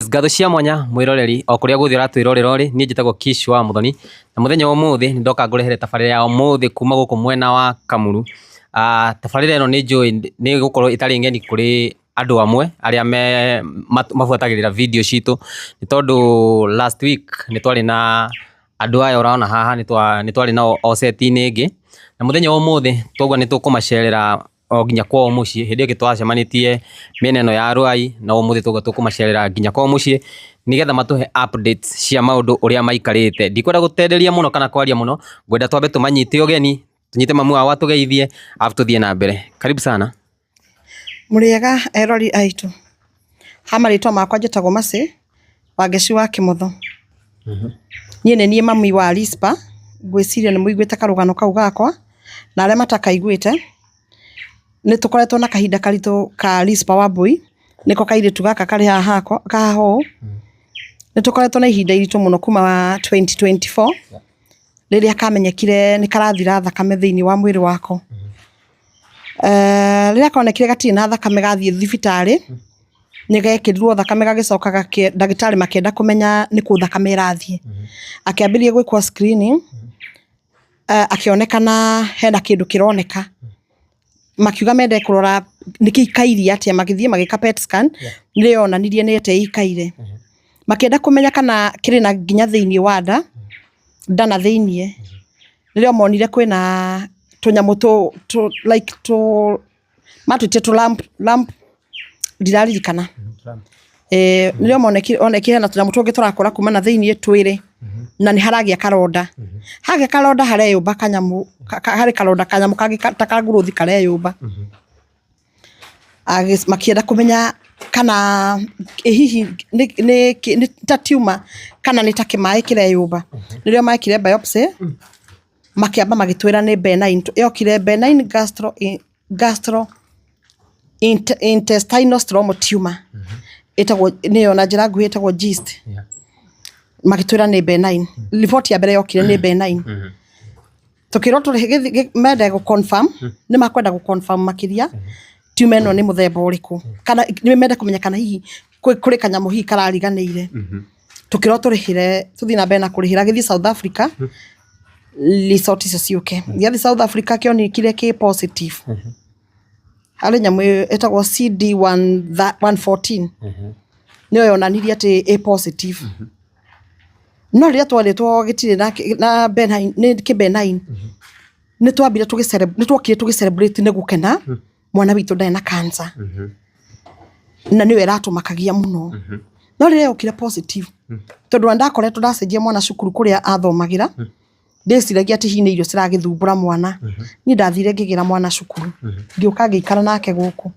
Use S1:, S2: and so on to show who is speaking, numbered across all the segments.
S1: Ngatho cia mwanya mwiroreri o kuria guothe ũratwĩrorera ũrĩ, niĩ njĩtagwo Kish wa Muthoni na mũthenya wa ũmũthĩ nĩ ndoka ngũrehere tabarĩra ya ũmũthĩ kuma gũkũ mwena wa Kamuru. Tabarĩra ĩno nĩ njũĩ nĩ ĩgũkorwo ĩtarĩ ng'eni kũrĩ andũ amwe arĩa me mabuatagĩrĩra video citũ, nĩ tondũ last week nĩ twarĩ na andũ aya ũrona haha nĩ twarĩ nao o set-inĩ ĩngĩ, na mũthenya wa ũmũthĩ twaugua nĩ tũkũmacerera o nginya kwao mũciĩ. Hĩndĩ ĩyo ĩngĩ twacemanĩtie mĩena ĩno ya Ruai, no ũmũthĩ twauga tũkũmacerera nginya kwao mũciĩ nĩgetha matũhe updates cia maũndũ ũrĩa maikarĩte. Ndikwenda gũtenderia mũno kana kwaria mũno, ngwenda twambe tũmanyite ũgeni, tũnyite mamu wao atũgeithie arabu tũthiĩ na mbere. Karibu sana.
S2: Mũrĩega erori aitũ, ha marĩtwa makwa njĩtagwo Mercy Wangeci wa Kĩmotho. Niĩ nĩ niĩ mami wa Risper, ngwĩciria nĩ mũiguĩte karũgano kau gakwa, na arĩa matakaiguĩte, nĩ tũkoretwo na kahinda karitũ ka Risper Wambui, nĩko kairĩtu gaka karĩ haha hakwa haha ũũ. Nĩ tũkoretwo na ihinda iritũ mũno kuma 2024, rĩrĩa kamenyekire nĩ karathira thakame thĩinĩ wa mwĩrĩ wako. Rĩrĩa konekire gatirĩ na thakame gathiĩ thibitarĩ, nĩ gekĩrirwo thakame gagĩcoka ndagĩtarĩ makĩenda kũmenya nĩkũ thakame ĩrathiĩ. Akĩambĩrĩria gwĩkwo screening, akĩonekana hena kĩndũ kĩroneka. Makiuga mende kũrora nĩkĩ ikaire atĩa, magĩthiĩ magĩka PET scan, nĩyo yonanirie nĩ atĩa ĩikaire. Makĩenda kũmenya kana kĩrĩ na nginya thĩinĩ wa nda, nda na thĩiniĩ, nĩrĩo monire kwĩna tũnyamũ tũ like tũ matwĩtire tũ lump, lump ndiraririkana. Nĩrĩo monekire hena tũnyamũ tũngĩ tũrakũra kuma na thĩiniĩ twĩrĩ, na nĩ haragĩa karonda. Hagĩa karonda hareyũmba kanyamũ, harĩ karonda kanyamũ kangĩ ta ka growth kareyũmba. Makĩenda kũmenya kana ĩ hihi nĩ ta tumor kana nĩ ta kĩmaĩ kĩreyũmba. Nĩrĩo mekire biopsy, makĩamba magĩtwĩra nĩ benign, yokire benign gastro intestinal stromal tumor, ĩtagwo nĩyo na njĩra nguhĩ ĩtagwo GIST. Magĩtwĩra nĩ benign. Riboti ya mbere yokire nĩ benign. Tũkĩrwo tũrĩhe mende gũ confirm, nĩ makwenda gũ confirm makĩria tumor ĩno nĩ mũthemba ũrĩkũ, kana nĩ mende kũmenya kana hihi kũrĩ kanyamũ hihi karariganĩire. Tũkĩrwo tũrĩhĩre, tũthiĩ na mbere na kũrĩhĩra gĩthiĩ South Africa, result icio ciũke. Gĩathiĩ South Africa kĩonekire kĩ positive. Harĩ nyamũ ĩtagwo CD 114, nĩyo yonanirie atĩ ĩ positive. No rĩrĩa twerĩtwo gĩtirĩ na benign, nĩ kĩ benign, nĩ twambire nĩ twokire tũgĩ celebrate nĩ gũkena mwana witũ ndarĩ na cancer. Na nĩyo ĩratũmakagia mũno. No rĩrĩa yokire positive, tondũ ona ndakoretwo ndacenjia mwana cukuru kũrĩa athomagĩra, ndĩciragia atĩ hihi nĩ irio ciragĩthumbũra mwana. Niĩ ndathire ngĩgĩra mwana cukuru, ngĩũka ngĩikara nake gũkũ.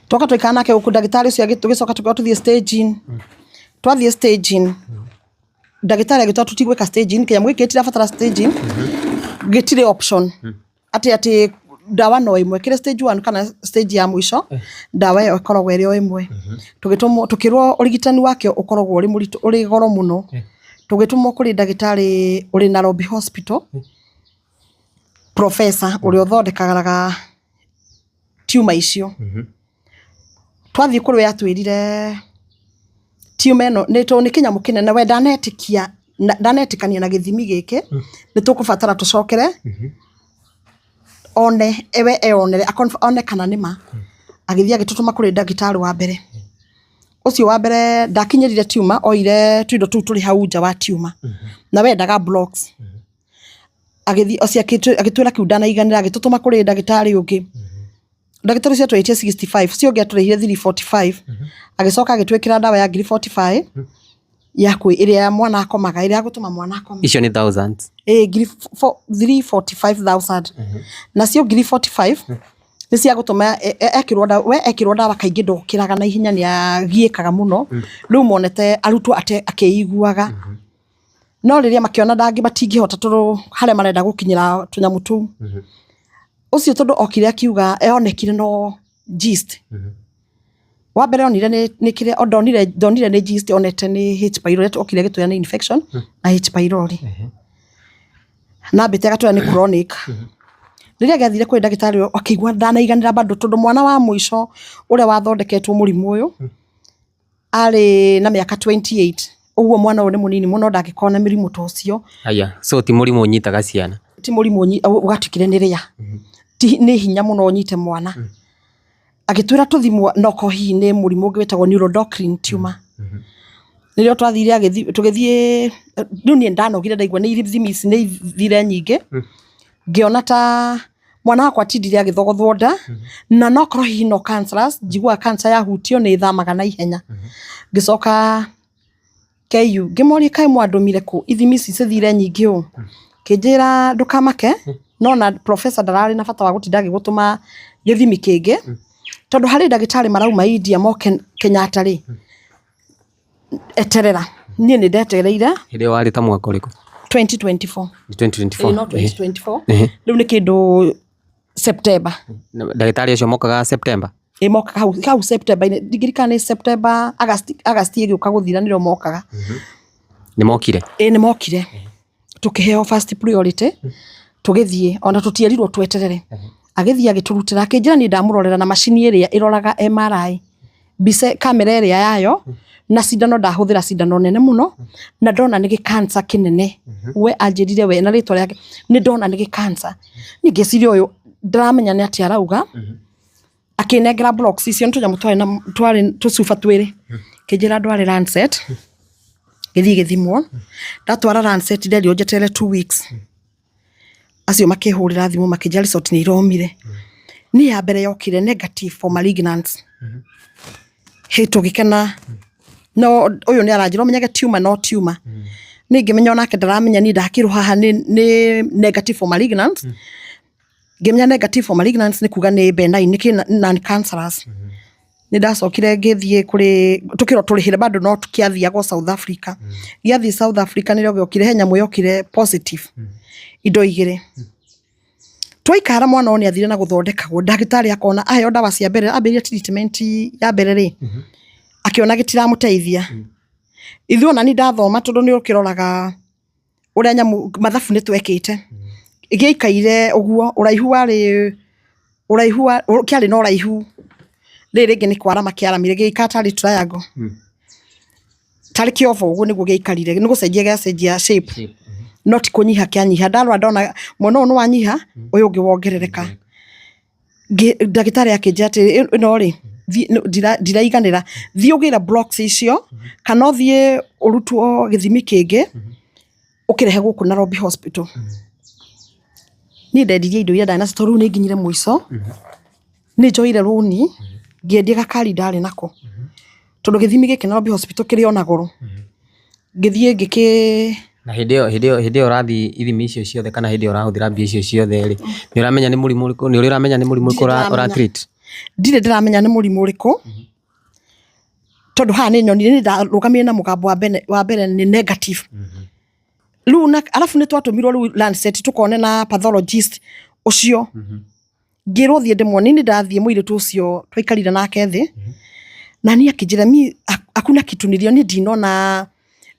S2: Twoka twaikara nake gũkũ, ndagĩtarĩ ũcio tũgĩcoka tũkĩrwo tũthiĩ staging. Twathiĩ staging, ndagĩtarĩ agĩtwĩra tũtigwĩka staging, kĩnyamũ gĩkĩ gĩtirabatara staging, gĩtirĩ option. Atĩ ndawa no ĩmwe, kĩrĩ stage 1 kana stage ya mũico, ndawa ĩyo ĩkoragwo ĩrĩ o ĩmwe. Tũgĩtũmwo, tũkĩrwo ũrigitani wakĩo ũkoragwo ũrĩ mũritũ, ũrĩ goro mũno. Tũgĩtũmwo kũrĩ ndagĩtarĩ ũrĩ Nairobi Hospital, professor ũrĩa ũthondekaga tumor icio. Twathiĩ kũrĩ we atwĩrire tumor ĩno nĩ tondũ nĩ kĩnyamũ kĩnene, we ndanetĩkia, ndanetĩkania na gĩthimi gĩkĩ, nĩ tũkũbatara tũcokere one, we eyonere, one kana nĩ ma. Agĩthiĩ agĩtũtũma kũrĩ ndagĩtarĩ wa mbere. Ũcio wa mbere ndakinyĩrire tumor, oire tũindo tũu tũrĩ hau nja wa tumor, na we endaga blocks. Agĩthiĩ ũcio agĩtwĩra kĩu ndanaiganĩra, agĩtũtũma kũrĩ ndagĩtarĩ ũngĩ. Ndagĩtarĩ ũcio atũrĩhĩtie 65, ũcio ũngĩ atũrĩhire 345. Agĩcoka agĩtwĩkĩra ndawa ya ngiri 45 ya kwĩ ĩrĩa mwana akomaga, ĩrĩa ya gũtũma mwana akome.
S1: Icio nĩ thousands.
S2: Ĩĩ ngiri 345,000. Nacio ngiri 45 nĩ cia gũtũma ekĩrwo ndawa, we ekĩrwo ndawa kaingĩ ndokĩraga na ihenya, nĩ agiĩkaga mũno. Rĩu monete arutwo akĩiguaga. No rĩrĩa makĩona ndangĩ matingĩhota tondũ harĩa marenda gũkinyĩra tũnyamũ tũu. Ũcio tondũ okire akiuga onekire no GIST. Wa mbere onire nĩ kĩrĩa ndonire nĩ GIST, onete nĩ H pylori, okire agĩtwĩra nĩ infection na H pylori. Na ambĩte agatwĩra nĩ chronic. Rĩrĩa gĩathire kũrĩ ndagĩtarĩ akĩigua ndanaiganĩra bado tondũ mwana wa mũico ũrĩa wathondeketwo mũrimũ ũyũ, Arĩ na mĩaka 28 ũguo, mwana ũyũ nĩ mũnini mũno, ndangĩkorwo na mĩrimũ ta ũcio.
S1: Aya, so ti mũrimũ ũnyitaga ciana?
S2: Ti mũrimũ ũgatuĩkire nĩ rĩa ti nĩ hinya mũno ũnyite mwana. Agĩtwĩra tũthimwo noko hihi nĩ mũrimũ ũngĩ wĩtagwo neuroendocrine tumor. Nĩrĩo twathire tũgĩthiĩ. Rĩu niĩ ndanogire, ndaigua nĩ ithimi ici nĩ ithire nyingĩ. Ngĩona ta mwana wakwa atindire agĩthogothwo nda, na nokorwo hihi no cancerous. Njiguaga cancer yahutio nĩ ĩthamaga na ihenya. Ngĩcoka KU, ngĩmoria, "Kaĩ mwandũmire kũ ithimi ici cithire nyingĩ ũũ?" Kĩnjĩra, "Ndũkamake, no na professor ndararĩ na bata wa gũtinda agĩgũtũma gĩthimi kĩngĩ, tondũ harĩ ndagĩtarĩ marauma India moke Kenyatta rĩ, eterera." Niĩ nĩ ndetereire.
S1: Hĩndĩ ĩyo warĩ ta mwaka ũrĩkũ?
S2: 2024.
S1: 2024?
S2: Ĩĩ, no 2024. Rĩu nĩ kĩndũ September.
S1: Ndagĩtarĩ acio mokaga September?
S2: Ĩ, mokaga hau hau September-inĩ. Ndingĩririkana nĩ September, August, August ĩgĩũka gũthira nĩrĩo mokaga.
S1: Nĩ mokire?
S2: Ĩ, nĩ mokire. Tũkĩheo first priority, tũgĩthiĩ ona tũtierirwo tweterere. Agĩthiĩ agĩtũrutĩra, akĩnjĩra niĩ ndamũrorera na macini ĩrĩa ĩroraga MRI mbica, kamera ĩrĩa yayo na cindano. Ndahũthĩra cindano nene mũno na ndona nĩ gĩkansa kĩnene. We anjĩrire we na rĩtwa rĩake, nĩ ndona nĩ gĩkansa. Niĩ ngĩciria ũyũ ndaramenya nĩ atĩa arauga. Akĩnengera blocks icio, nĩ tũnyamũ twarĩ na twarĩ tũcuba twĩrĩ. Kĩnjĩra ndware Lancet, gĩthiĩ gĩthimwo. Ndatwara Lancet, nderirwo njeterere 2 weeks. Acio makĩhũrĩra thimũ, makĩnjĩra result nĩ iromire. Niĩ ya mbere yokire negative for malignance. Hĩ, tũgĩkena, no ũyũ nĩ aranjĩra ũmenyage tumor no tumor. Niĩ ngĩmenya onake ndaramenya. Niĩ ndakĩrwo haha nĩ negative for malignance. Ngĩmenya negative for malignance nĩ kuga nĩ benign, nĩ kĩ non cancerous. Nĩ ndacokire ngĩthiĩ kũrĩ tũkĩrwo tũrĩhĩre bado, no kĩathiagwo South Africa. Gĩathiĩ South Africa nĩrĩo gĩokire, he nyamũ yokire positive, indo igĩrĩ. Twaikara, mwana ũyũ nĩ athire na gũthondekagwo. Ndagĩtarĩ akona aheo ndawa cia mbere, ambĩrĩria treatment ya mbere rĩ, akĩona gĩtiramũteithia. Ithuĩ ona ni ndathoma, tondũ nĩ ũkĩroraga ũrĩa nyamũ mathabu nĩ twekĩte, gĩaikaire ũguo ũraihu warĩ ũraihu wa kĩarĩ na ũraihu. Rĩrĩ rĩngĩ nĩ kwarama kĩaramire, gĩgĩikara tarĩ triangle, tarĩ kĩobo ũguo nĩguo gĩaikarire. Nĩ gũcenjia gĩacenjia shape, no ti kũnyiha kĩanyiha. Ndarora ndona mwena ũyũ nĩ wanyiha, ũyũ ũngĩ wongerereka. Ndagĩtarĩ akĩnjĩra atĩ ĩno rĩ ndiraiganĩra, thiĩ ũgĩre blocks icio kana ũthiĩ ũrutwo gĩthimi kĩngĩ ũkĩrehe gũkũ Nairobi Hospital. Niĩ ndendirie indo iria ndarĩ nacio, tondũ rĩu nĩ nginyire mũico. Nĩ njoire rũni, ngĩendia gakari ndarĩ nako, tondũ gĩthimi gĩkĩ Nairobi Hospital kĩrĩ ona goro. Ngĩthiĩ ngĩkĩ
S1: Na hĩndĩ ĩyo ũrathiĩ ithimi icio ciothe, kana hĩndĩ ĩyo ũrahũthĩra mbia icio ciothe rĩ, nĩ ũramenya nĩ mũrimũ ũrĩkũ? Nĩ ũrĩ ũramenya nĩ mũrimũ ũrĩkũ ũra treat?
S2: Ndirĩ ndĩramenya nĩ mũrimũ ũrĩkũ, tondũ haha nĩ nyonire nĩ ndarũgamire na mũgambo wa mbere nĩ negative rĩu. Na arabu nĩ twatũmirwo rĩu Lancet tũkone na pathologist ũcio. Ngĩrwo thiĩ ndĩmuone. Nĩ ndathiĩ, mũirĩtu ũcio twaikarire nake thĩ na niĩ akĩnjĩra, "Mi hakuna kitu nilio, ni ndinona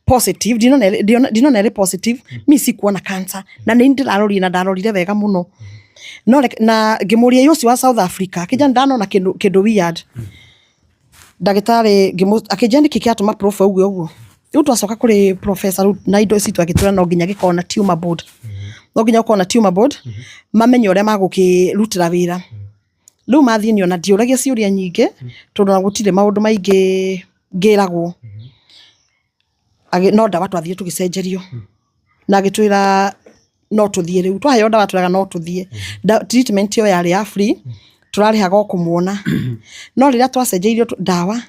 S2: positive, ndinona ĩrĩ positive, mi sikuona cancer na nĩ ndĩrarorire na ndarorire wega mũno." No na ngĩmũria, "Ĩ ũcio wa South Africa?" Akĩnjĩra, "Ndanona kĩndũ weird." Ndagĩtarĩ akĩnjĩra, "Nĩkĩ kĩratũma prof auge ũguo?" Rĩu twacoka kũrĩ professor rĩu na indo ici, agĩtwĩra no nginya gĩkorwo na tumor board, no nginya gũkorwo na tumor board, mamenye ũrĩa magũkĩrutĩra wĩra. Rĩu mathiĩ, niĩ ona ndiũragia ciũria nyingĩ, tondũ ona gũtirĩ maũndũ maingĩ ngĩragwo. No ndawa twathire tũgĩcenjerio na agĩtwĩra no tũthiĩ. Rĩu twaheo ndawa, twĩraga no tũthiĩ. Treatment ĩyo yarĩ ya free, tũrarĩhaga o kũmuona. No rĩrĩa twacenjeirio ndawa,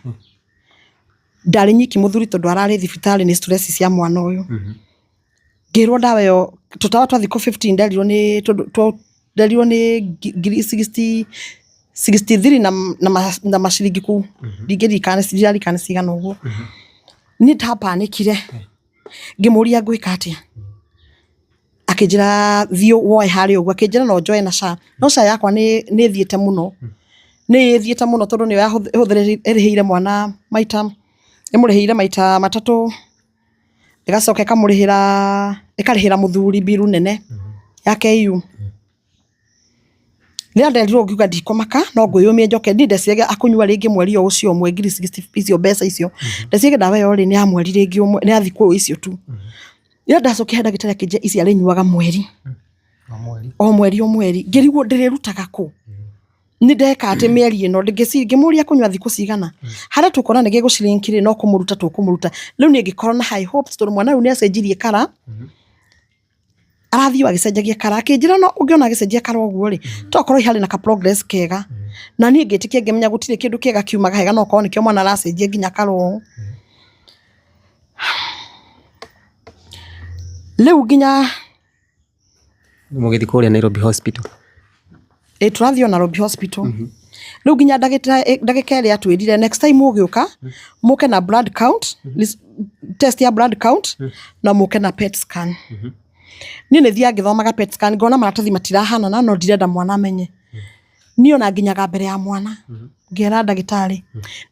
S2: ndarĩ nyiki mũthuri, tondũ ararĩ thibitarĩ nĩ stress cia mwana ũyũ. Ngĩrwo ndawa ĩyo tũtawa twa thikũ 15, nderirwo nĩ tondũ nderirwo nĩ ngiri 60 63 na maciringi kũu, ndingĩririkana, ndirarikana cigana ũguo. Niĩ ndapanĩkire, ngĩmũria ngwĩka atĩa. Akĩnjĩra thiĩ woe harĩa ũguo. Akĩnjĩra no njoe na SHA, no SHA yakwa nĩ ĩthiĩte mũno, nĩ ĩthiĩte mũno, tondũ nĩyo ĩrĩhĩire mwana maita, ĩmũrĩhĩire maita matatũ, ĩgacoka ĩkamũrĩhĩra, ĩkarĩhĩra mũthuri mbiru nene ya KU. Rĩrĩa nderirwo ngiuga ndikũmaka no ngwĩyũmia njoke niĩ ndeciragia akũnyua rĩngĩ mweri o ũcio ũmwe ngiri 60 icio mbeca icio. Ndeciragia ndawa ĩyo rĩ nĩ ya mweri rĩngĩ ũmwe nĩ ya thikũ icio tu. Rĩrĩa ndacokire he ndagĩtarĩ akĩnjĩra ici arĩnyuaga mweri. O mweri o mweri. Ngĩrigwo ndĩrĩrutaga kũ? Nĩ ndeka atĩ mĩeri ĩno ngĩmũria kũnyua thikũ cigana. Harĩa tũkuona nĩ gĩgũ shrink rĩ no kũmũruta tũkũmũruta. Rĩu niĩ ngĩkorwo na high hopes tondũ mwana ũyũ nĩ acenjirie colour. Arathiĩ o agĩcenjagia colour akĩnjĩra no ũngĩona agĩcenjia colour ũguo rĩ to akorwo harĩ na ka progress kega. Na niĩ ngĩtĩkia ngĩmenya gũtirĩ kĩndũ kĩega kiumaga hega no okorwo nĩkĩo mwana aracenjia nginya colour ũũ. Rĩu nginya
S1: Mũgĩthiĩ kũrĩa Nairobi Hospital.
S2: Ĩ tũrathiĩ o Nairobi Hospital. Rĩu nginya ndagĩka ĩrĩa atwĩrire next time mũgĩũka mũke na blood count, test ya blood count na mũke na PET scan. Niĩ nĩ thiaga ngĩthomaga PET scan ngona maratathi matirahanana no ndirenda mwana amenye. Niĩ ona nginyaga mbere ya mwana ngera ndagĩtarĩ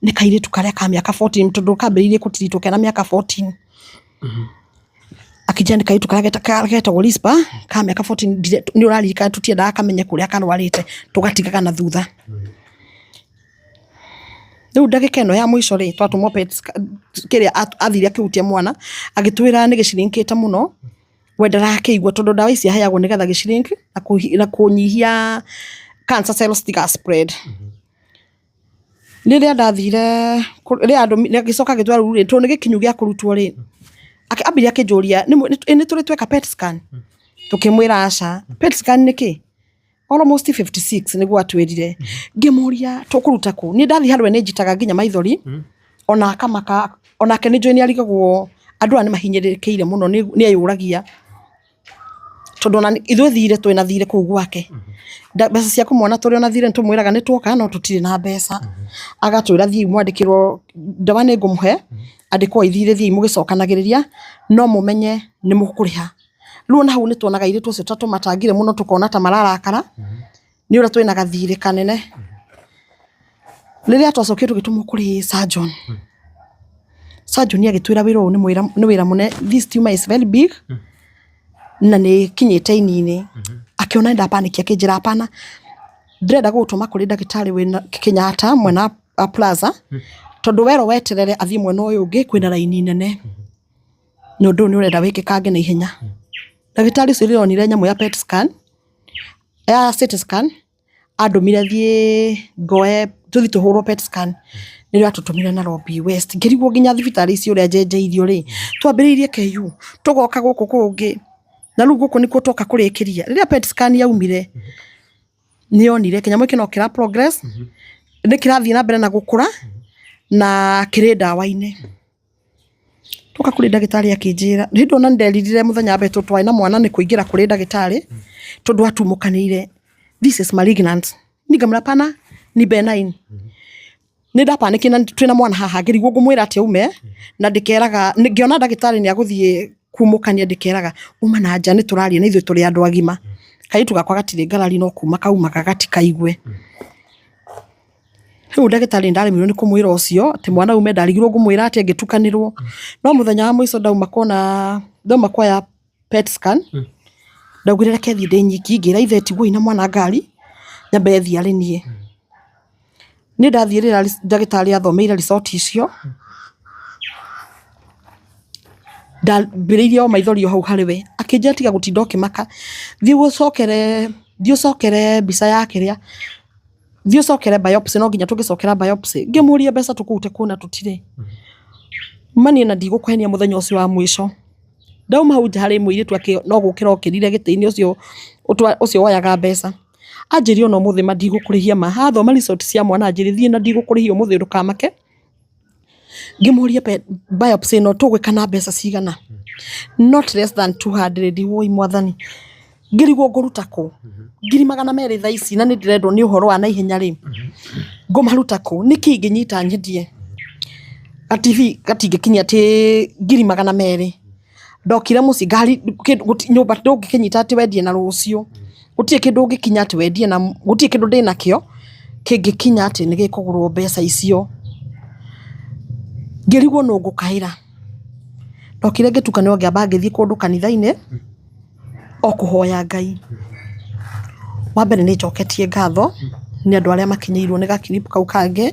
S2: nĩ kairĩtu karĩa ka mĩaka 14 tondũ kambĩrĩirie kũtiritwo kena mĩaka 14. Akĩnjĩra nĩ kairĩtu karĩa getagwo Risper ka mĩaka 14 nĩ ũraririkana tũtiendaga kamenye kũrĩa karwarĩte tũgatigaga na thutha. Rĩu ndagĩka ĩno ya mũico rĩ twatũmwo PET scan kĩrĩa athire akĩhutia mwana agĩtwĩra nĩ gĩcirinkĩte mũno we ndarakĩigua tondũ ndawa ici aheagwo nĩgetha gĩ shrink na kũnyihia cancer cells citiga spread. Rĩrĩa ndathire rĩrĩa agĩcoka agĩtwara rĩu rĩ tondũ nĩ gĩkinyu gĩa kũrutwo rĩ ambire akĩnjũria nĩ tũrĩ tweka PET scan? Tũkĩmwĩra aca. PET scan nĩ kĩ? Almost 56 nĩguo atwĩrire. Ngĩmũria tũkũruta kũ? Niĩ ndathiĩ harĩ we nĩ njitaga nginya maithori ona akamaka onake nĩ njũĩ nĩ arigagwo andũ aya nĩ mahinyĩrĩrĩkĩire mũno nĩ eyũragia tondũ ona ithuĩ thirĩ twĩna thirĩ kũu gwake. Mbeca cia kũmwona tũrĩ ona thirĩ nĩ tũmwĩraga nĩ tuoka no tũtirĩ na mbeca. Agatwĩra thiĩi mwandĩkĩrwo ndawa nĩ ngũmũhe andĩkwo ithirĩ thiĩi mũgĩcokanagĩrĩria no mũmenye nĩ mũkũrĩha. Rĩu ona hau nĩ tuonaga airĩtu acio ta tũmatangire mũno tũkona ta mararakara nĩ ũrĩa twĩna gathirĩ kanene. Rĩrĩa twacokire tũgĩtũmwo kũrĩ surgeon, surgeon agĩtwĩra wĩra ũyũ nĩ wĩra mũnene, this tumor is very big na nĩ ĩkinyĩte ini-inĩ. Akĩona nĩ nda panic akĩnjĩra hapana, ndĩrenda gũgũtũma kũrĩ ndagĩtarĩ wĩna Kenyatta mwena wa Plaza tondũ werwo weterere athiĩ mwena ũyũ ũngĩ kwĩna raini nene na ũndũ ũyũ nĩ ũrenda wĩkĩkange na ihenya. Ndagĩtarĩ ũcio rĩrĩa onire nyamũ ya PET scan, ya CT scan, andũmire thiĩ ngoe tũthiĩ tũhũrwo PET scan nĩrĩo atũtũmire Nairobi West. Ngĩrigwo nginya thibitarĩ ici ũrĩa njenjeirio rĩ, twambĩrĩirie KU tũgoka gũkũ kũngĩ na rĩu gũkũ nĩkuo twoka kũrĩkĩria. Rĩrĩa PET scan yaumire nĩ yonire kĩnyamũ gĩkĩ no kĩra progress, nĩ kĩrathiĩ na mbere na gũkũra na kĩrĩ ndawa-inĩ. Twoka kũrĩ ndagĩtarĩ akĩnjĩra, hĩndĩ ĩyo ona nĩ nderirire mũthenya wa mbere tondũ twarĩ na mwana nĩ kũingĩra kũrĩ ndagĩtarĩ tondũ atumũkanĩire this is malignant. Niĩ ngamwĩra hapana ni benign. Nĩ ndapanikire na twĩna mwana haha ngĩrigwo ngũmwĩra atĩa aume na ndĩkeraga ngĩona ndagĩtarĩ nĩ agũthiĩ kumũkania ndĩkeraga uma na nja nĩ tũraria na ithuĩ tũrĩ andũ agima. Kairĩtu gakwa gatirĩ ngarari no kuma kaumaga gatikaigue. Rĩu ndagĩtarĩ nĩ ndaremirwo nĩ kũmwĩra ũcio atĩ mwana aume ndarigirwo ngũmwĩra atĩa ngĩtukanĩrwo. No mũthenya wa mũico ndauma kuona ndauma kuoya PET scan ndaugire reke thiĩ ndĩ nyiki ngĩra ithe tigwoi na mwana ngari nyambe thiĩ arĩ niĩ. Niĩ ndathiĩ rĩrĩa ndagĩtarĩ athomeire result icio ndambĩrĩirie o maithori o hau harĩ we akĩnjĩra tiga gũtinda ũkĩmaka thiĩ ũcokere thiĩ ũcokere mbica ya kĩrĩa thiĩ ũcokere biopsy no nginya tũngĩcokera biopsy. Ngĩmũria mbeca tũkũrute kũ na tũtirĩ. Ma niĩ na ndigũkũhenia mũthenya ũcio wa mũico ndauma hau nja harĩ mũirĩtu no gũkĩra okĩrire gĩtĩ-inĩ ũcio ũcio woyaga mbeca anjĩrire ona ũmũthĩ ma ndigũkũrĩhia ma athoma result cia mwana anjĩrire thiĩ na ndigũkũrĩhia ũmũthĩ ndũkamake. Ngĩmũria biopsy ĩno tũgwĩka na mbeca cigana? Not less than 200 woi mwathani. Ngĩrigwo ngũruta kũ? 200,000 thaa ici na nĩ ndĩrendwo nĩ ũhoro wa naihenya rĩ, ngũmaruta kũ? Nĩkĩ ingĩnyita nyendie? Ga TV gatingĩkinyia atĩ 200,000. Ndokire mũciĩ ngari nyũmba ndũngĩkĩnyita atĩ wendie na rũciũ. Gũtirĩ kĩndũ ũngĩkinya atĩ wendie na gũtirĩ kĩndũ ndĩnakĩo kĩngĩkinya atĩ nĩ gĩkũgũrwo mbeca icio. Ngĩrigwo nũ ngũkaĩra. Ndokire ngĩtukanĩrwo ngĩamba ngĩthiĩ kũndũ kanitha-inĩ o kũhoya Ngai. Wa mbere nĩ njoketie ngatho nĩ andũ arĩa makinyĩirwo nĩ gakiripu kau kangĩ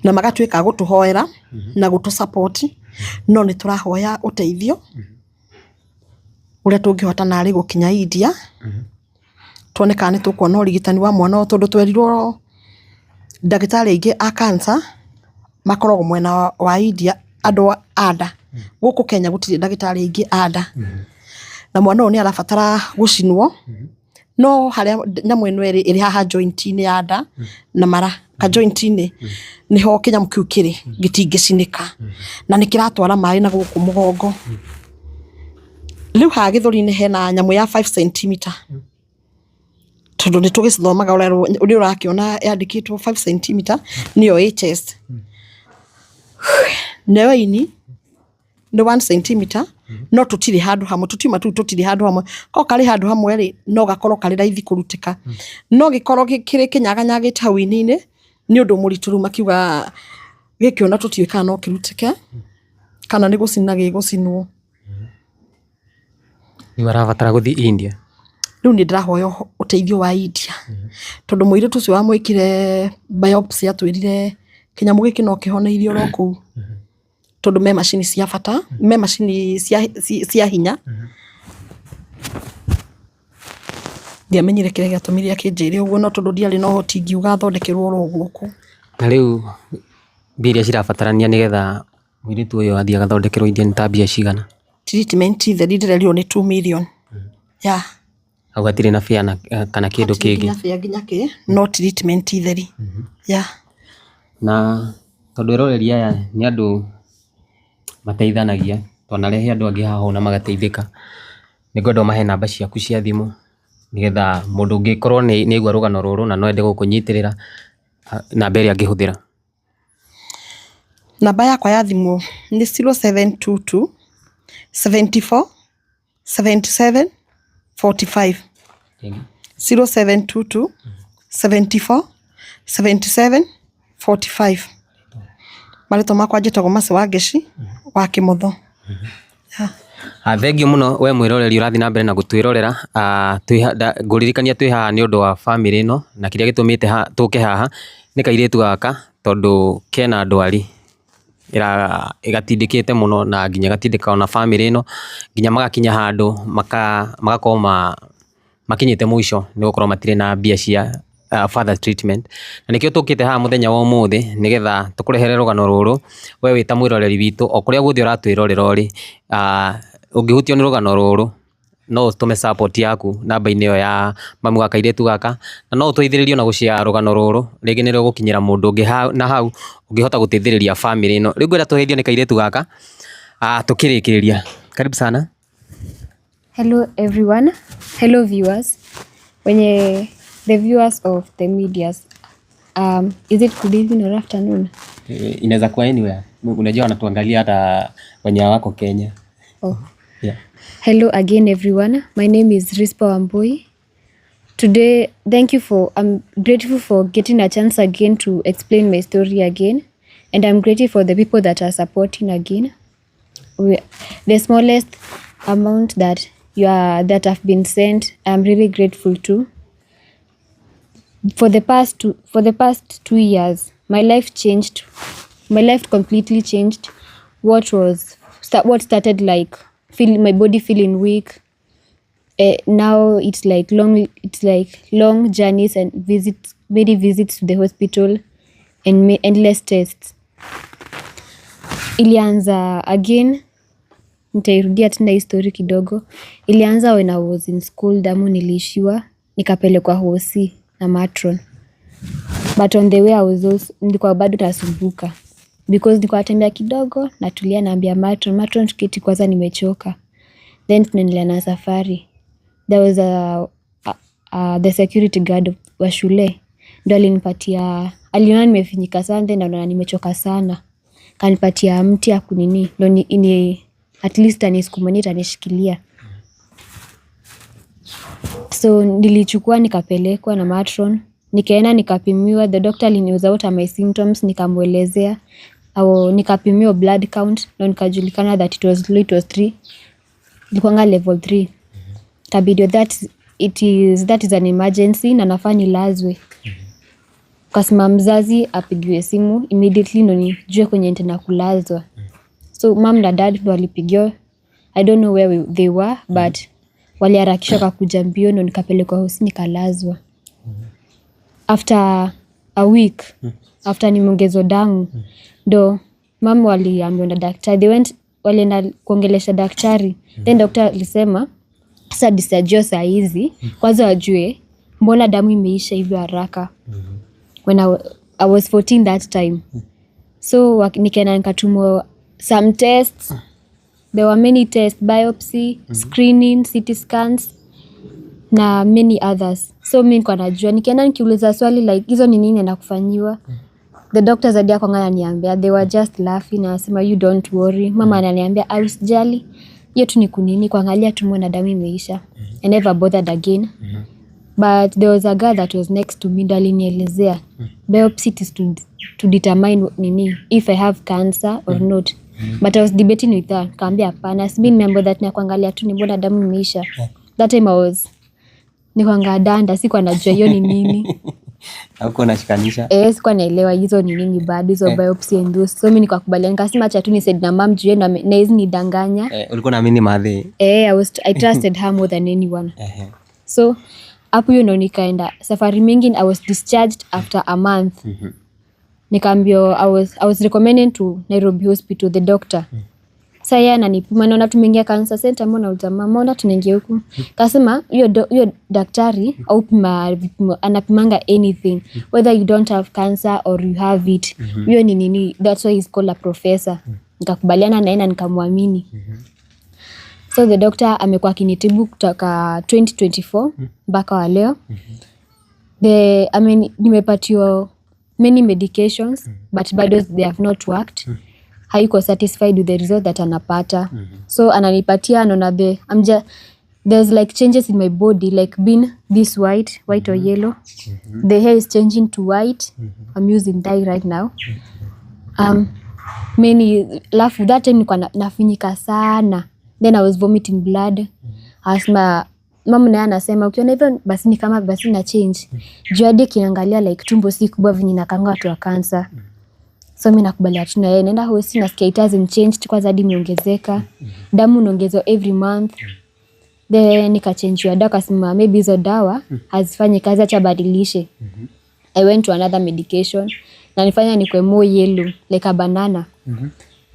S2: na magatuĩka a gũtũhoera na gũtũ support, no nĩ tũrahoya ũteithio ũrĩa tũngĩhota narĩ gũkinya India, tuone kana nĩ tũkuona ũrigitani wa mwana ũyũ, tondũ twerirwo ndagĩtarĩ aingĩ a cancer makoragwo mwena wa India, andũ a nda. Gũkũ Kenya gũtirĩ ndagĩtarĩ aingĩ a nda, na mwana ũyũ nĩ arabatara gũcinwo, no harĩa nyamũ ĩno ĩrĩ, ĩrĩ haha joint-inĩ ya nda na mara ka joint-inĩ nĩho kĩnyamũ kĩu kĩrĩ, gĩtingĩcinĩka na nĩ kĩratwara maĩ na gũkũ mũgongo. Rĩu haha gĩthũri-inĩ hena nyamũ ya 5 cm, tondũ nĩ tũgĩcithomaga, nĩ ũrakĩona yandĩkĩtwo 5 cm nĩyo ĩ chest, nayo ini nĩ 1 cm, no tũtirĩ handũ hamwe, tũtiuma tũu tũtirĩ handũ hamwe. Korwo karĩ handũ hamwe rĩ, no gakorwo karĩ raithi kũrutĩka, no gĩkorwo kĩrĩ kĩnyaganyagĩte hau ini-inĩ nĩ ũndũ mũritũ. Rĩu makiuga gĩkĩ ona tũtiũĩ kana no kĩrutĩke kana nĩ gũcina gĩgũcinwo.
S1: Rĩu arabatara gũthiĩ India.
S2: Rĩu nĩ ndĩrahoya ũteithio wa India, tondũ mũirĩtu ũcio wamwĩkire biopsy atwĩrire kĩnyamũ gĩkĩ no kĩhoneirio oro kũu, tondũ me macini cia bata, me macini cia hinya. Ndiamenyire kĩrĩa gĩatũmire akĩnjĩre ũguo, no tondũ ndiarĩ na ũhoti ngiuga athondekerwo oro gũkũ.
S1: Na rĩu mbia iria cirabatarania nĩgetha mũirĩtu ũyũ athiĩ agathondekerwo India nĩ ta mbia cigana?
S2: Treatment theri ndĩrerirwo nĩ 2 million, yeah.
S1: Hau hatirĩ na fare na kana kĩndũ
S2: Hatirĩ
S1: kĩngĩ?
S2: Nginya fare nginya kĩ, no treatment theri, yeah.
S1: Na tondũ eroreri aya nĩ andũ mateithanagia, twanarehe andũ angĩ haha ũũ na magateithĩka, nĩ ngwenda ũmahe namba ciaku cia thimũ, nĩgetha mũndũ ũngĩkorwo nĩ aigua rũgano rũrũ na no ende gũkũnyitĩrĩra, namba ĩrĩa angĩhũthĩra.
S2: Namba yakwa ya thimũ nĩ 0722 74 77 45. 0722 74 77 45. Marĩtwa makwa njĩtagwo Mercy Wangeci wa Kĩmotho.
S1: Ah, thengiũ mũno we mwĩroreri ũrathiĩ na mbere na gũtwĩrorera. Ngũririkania twĩ haha nĩ ũndũ wa bamĩrĩ ĩno, na kĩrĩa gĩtũmĩte tũke haha nĩ kairĩtu gaka, tondũ kena ndwari ĩgatindĩkĩte mũno na nginya ĩgatindĩka ona bamĩrĩ ĩno nginya magakinya handũ magakorwo makinyĩte mũico nĩ gũkorwo matirĩ na mbia cia further treatment. Na nĩkĩo tũkĩte haha mũthenya wa ũmũthĩ, nĩgetha tũkũrehere rũgano rũrũ we wĩ ta mwĩroreri witũ, o kũrĩa guothe ũratwĩrorera ũrĩ, ũngĩhutio nĩ rũgano rũrũ no ũtũme support yaku namba-inĩ ĩyo ya mami wa kairĩtu gaka, na no ũteithĩrĩrie ona gũshare rũgano rũrũ, rĩngĩ nĩ rũgũkinyĩra mũndũ ũngĩ na hau ũngĩhota gũteithĩrĩria bamĩrĩ ĩno. Rĩu ngwenda tũgeithio nĩ kairĩtu gaka tũkĩrĩkĩrĩria. Karibu sana.
S3: Hello everyone. Hello viewers. Wenye the viewers of the medias. Is it good evening or afternoon?
S1: Inaweza kuwa anywhere. Unajua wanatuangalia hata wenye hawako Kenya.
S3: Oh.
S1: Yeah.
S3: Hello again everyone. My name is Rispa Wambui. Today, thank you for, I'm grateful for getting a chance again to explain my story again. And I'm grateful for the people that are supporting again. The smallest amount that you are, that have been sent, I'm really grateful to. For the past 2 years, my life changed. My life completely changed. What started like feel my body feeling weak. Now it's like long journeys and visits, many visits to the hospital and endless tests. Ilianza again, nitairudia tena hii story kidogo. Ilianza when I was in school, damu niliishiwa, nikapelekwa hosi na matron. But on the way I was also, nilikuwa bado nasumbuka because nilikuwa natembea kidogo, natulia, naambia matron, "Matron, tuketi kwanza, nimechoka." Then tunaendelea na safari. There was the security guard wa shule ndo alinipatia, aliona nimefinyika sana, then anaona nimechoka sana, kanipatia mti ya kunini ndo ni at least anisukuma, atanishikilia. So nilichukua, nikapelekwa na matron, nikaenda nikapimiwa. The doctor aliniuliza, "What are my symptoms?" Nikamwelezea au nikapimiwa blood count ndo nikajulikana that it was low, it was 3, ilikuwanga level 3. Kabidi that It is that is an emergency na nafaa nilazwe. Kasema mzazi apigiwe simu immediately ndo nijue kwenye nitaenda kulazwa. So mum na dad ndo walipigiwa. I don't know where they were, but waliharakisha kakuja mbio ndo nikapelekwa hosi nikalazwa. After a week, after nimeongezwa damu, ndo mum waliambiwa na daktari. They went, walienda kuongelesha daktari. Then doctor alisema sasa discharge saa hizi, kwanza wajue mbona damu imeisha hivyo haraka. When I was 14 that time. So nikaenda nikatumwa some tests. There were many tests, biopsy, screening, CT scans na many others. So mi nilikuwa najua nikienda nikiuliza swali like hizo ni nini naenda kufanyiwa. The doctors hadi hakuanga ananiambia, they were just laughing na wanasema, "You don't worry." Mama ananiambia, "Ah, usijali. Hiyo tu ni kunini kuangalia tu mbona damu imeisha." I never bothered again. But there was a girl that was next to me ndo alinielezea. Biopsy is to determine nini if I have cancer or not. But I was debating with her. Kaambia hapana, si mimi nimeambiwa that ni kuangalia tu ni mbona damu imeisha. That time I was nikwanga danda, sikuwa najua hiyo ni nini.
S1: Haukuwa unashikanisha?
S3: Eh, sikuwa naelewa hizo ni nini bado hizo biopsy and those. So mimi nikakubalia, nikasema acha tu nisaid na mum juu yeye ndo na hizi nidanganya.
S1: Eh, ulikuwa unaamini madhe?
S3: Eh, I trusted her more than anyone. So hapo hiyo ndo nikaenda safari mingi. I was discharged after a month. Nikaambiwa I was recommended to Nairobi Hospital, the doctor. Sasa yeye ananipima, naona tumeingia cancer center, mbona nauliza mama, mbona tunaingia huku? Kasema hiyo daktari au pima vipimo, anapimanga anything whether you don't have cancer or you have it. Hiyo ni nini? That's why he's called a professor. Nikakubaliana naye na nikamwamini. So the doctor amekuwa akinitibu kutoka 2024 mpaka wa leo. I mean, nimepatiwa many medications, but bado they have not worked. Hayuko satisfied with the result that anapata. So ananipatia, anaona there's like changes in my body, like being this white, white or yellow. The hair is changing to white. I'm using dye right now. Many alafu that time nilikuwa nafinyika sana, then I was vomiting blood. Asma mama naye anasema ukiona hivyo basi ni kama basi na change juu hadi akiangalia like tumbo si kubwa venye inakaanga watu wa cancer. So mi nakubalia tu na yeye, naenda hosi, nasikia it hasn't changed, kwanza hadi imeongezeka. Damu unaongezwa every month. Then nikachenjiwa dawa, kasema maybe hizo dawa hazifanyi kazi, acha badilishe. I went to another medication na nifanya nikwe more yellow like a banana.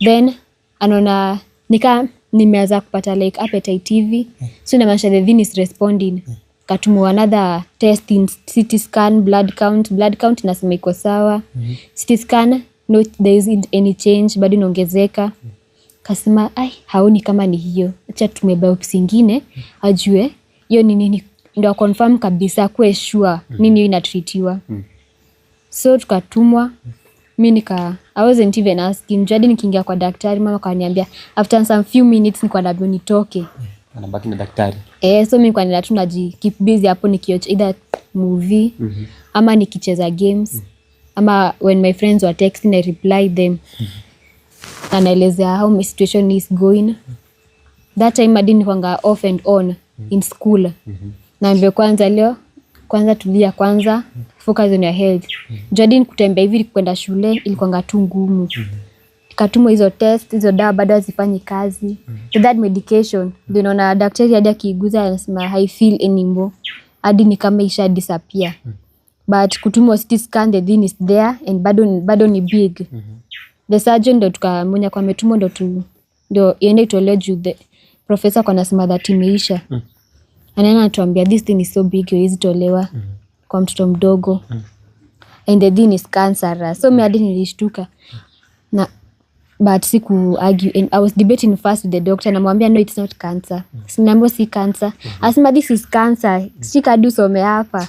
S3: Then anaona nika nimeanza kupata like appetite hivi, so inamaanisha the thing is responding. Katumwa another test in CT scan, blood count. Blood count inasema iko sawa. CT scan, no, there isn't any change, bado inaongezeka. Kasema ai, haoni kama ni hiyo, acha tume biopsy ingine ajue hiyo ni nini, ndo confirm kabisa, kuwe sure nini hiyo inatreatiwa. So tukatumwa, mi nika I wasn't even asking juu hadi nikiingia kwa daktari, mama kaniambia after some few minutes nilikuwa naambiwa nitoke.
S1: Anabaki na daktari.
S3: Eh, so mi nilikuwa naenda tu naji keep busy hapo nikiwatch either movie ama nikicheza games ama when my friends were texting, I reply them na naelezea how my situation is going. That time hadi nilikuwanga off and on in school. Naambia kwanza leo, kwanza tulia kwanza, focus on your health. Juu hadi kutembea hivi kwenda shule ilikuwanga tu ngumu. Nikatumwa hizo test, hizo dawa bado hazifanyi kazi. So that medication ndio naona daktari hadi akiiguza anasema hai feel anymore, hadi ni kama isha disappear. But kutumwa CT scan, the thing is there and bado ni big. The surgeon ndo tukamwonya kwa ametumwa ndo tu ndo iende itolewe juu the professor kwa anasema that imeisha. Anaenda anatuambia this thing is so big, haiwezi tolewa kwa mtoto mdogo and the thing is cancerous. So mi hadi nilishtuka na but siku argue and I was debating first with the doctor, namwambia, "No, it's not cancer." Sinaambiwa si cancer, asema, "This is cancer, shika hadi usome hapa."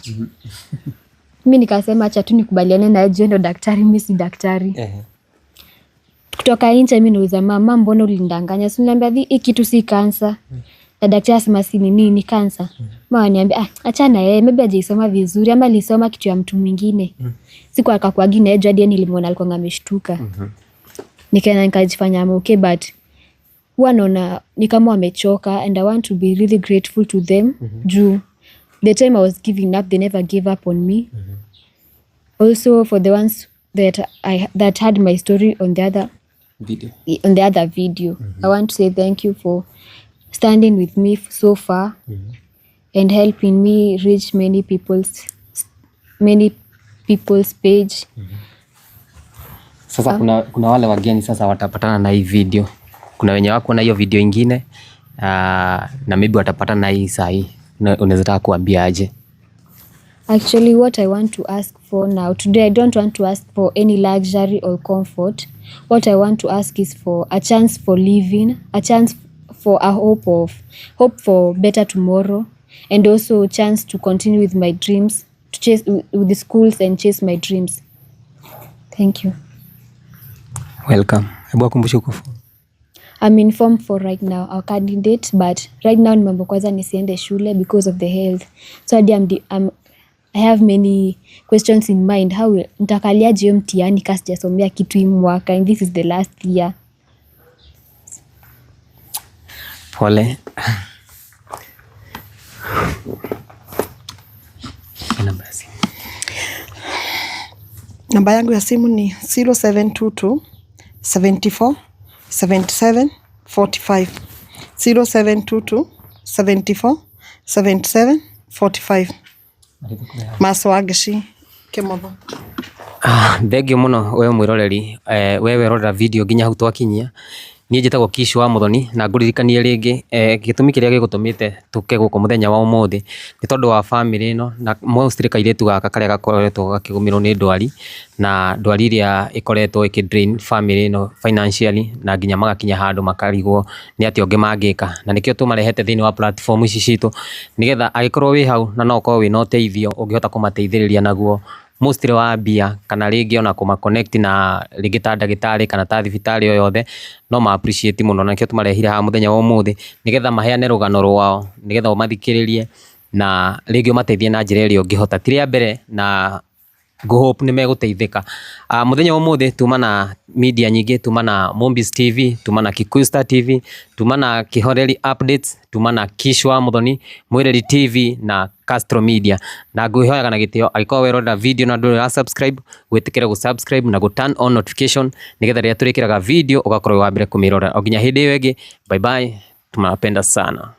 S3: Mi nikasema acha tu nikubaliane na yeye, ndo daktari, mi si daktari. Kutoka nje mi nauliza mama, "Mbona ulinidanganya? Si uliniambia hii kitu si cancer na daktari asema si nini ni cancer?" Mama aniambia, "Ah, achana yeye, maybe hajaisoma vizuri ama alisoma kitu ya mtu mwingine." Siku akakuagi na yeye juu hadi yeye nilimwona alikuwa ameshtuka. Nikaenda nikajifanya I'm okay, but huwa naona ni kama wamechoka and I want to be really grateful to them juu The time I was giving up, they never gave up on me. Also for the ones that I that had my story on the other
S1: Video.
S3: On the other video, I want to say thank you for standing with me so far and helping me reach many people's page.
S1: Sasa kuna wale wageni sasa watapatana na hii video. Kuna wenye wako na hiyo video ingine na maybe watapatana na hii saa hii. Unaweza taka kuambia aje?
S3: Actually, what I want to ask for now, today, I don't want to ask for any luxury or comfort. What I want to ask is for a chance for living, a chance for a hope for better tomorrow, and also a chance to continue with my dreams, to chase with the schools and chase my dreams. Thank you.
S1: Welcome. Hebu akumbushe uko form.
S3: I'm in form 4 right now, a candidate, but right now nimeambiwa kwanza nisiende shule because of the health. So hadi I have many questions in mind. Nitakaliaje hiyo mtihani ka sijasomea kitu hii mwaka, and this is the last year?
S1: Pole. Namba ya simu.
S2: Namba yangu ya simu ni 0722 74 77 45. 0722 74 77 45. Maso wa Ngeci Kimotho.
S1: Ah, thengio muno we mwiroreri, we werorera video nginya hau twakinyia. Niĩ njĩtagwo Kish wa Muthoni na ngũririkanie rĩngĩ, gĩtũmi kĩrĩa gĩgũtũmĩte tũke gũkũ mũthenya wa ũmũthĩ nĩ tondũ wa family ĩno na mostly kairĩtu gaka karĩa gakoretwo gakĩgũmĩrwo nĩ ndwari, na ndwari ĩrĩa ĩkoretwo ĩkĩ drain family ĩno financially, na nginya magakinya handũ makarigwo nĩ atĩa ũngĩ mangĩka, na nĩkĩo tũmarehete thĩinĩ wa platform ici citũ, nĩgetha angĩkorwo wĩ hau na no ũkorwo wĩna ũteithio ũngĩhota kũmateithĩrĩria naguo, mostly wa mbia, kana rĩngĩ ona kũma connect na rĩngĩ ta ndagĩtarĩ kana ta thibitarĩ o yothe, no ma appreciate mũno. Na nĩkĩo tũmarehire haha mũthenya wa ũmũthĩ, nĩgetha maheane rũgano rwao, nĩgetha ũmathikĩrĩrie na rĩngĩ ũmateithie na njĩra ĩrĩa ũngĩhota. Ti rĩa mbere na ngũ hope nĩ megũteithĩka. Mũthenya wa ũmũthĩ tuma na media nyingĩ, tuma na Mombis TV, tuma na Kikuyu Star TV, tuma na Kihoreri Updates, tuma na Kish wa Muthoni, Mwireri TV na Castro Media. Na ngwĩhoyaga na gĩtĩo, angĩkorwo werorera video na ndũrĩ ũra subscribe, wĩtĩkĩre gũ subscribe na gũ turn on notification, nĩgetha rĩrĩa tũrĩkĩraga video ũgakorwo wĩ wa mbere kũmĩrora. O nginya hĩndĩ ĩyo ĩngĩ, bye bye, tunawapenda sana.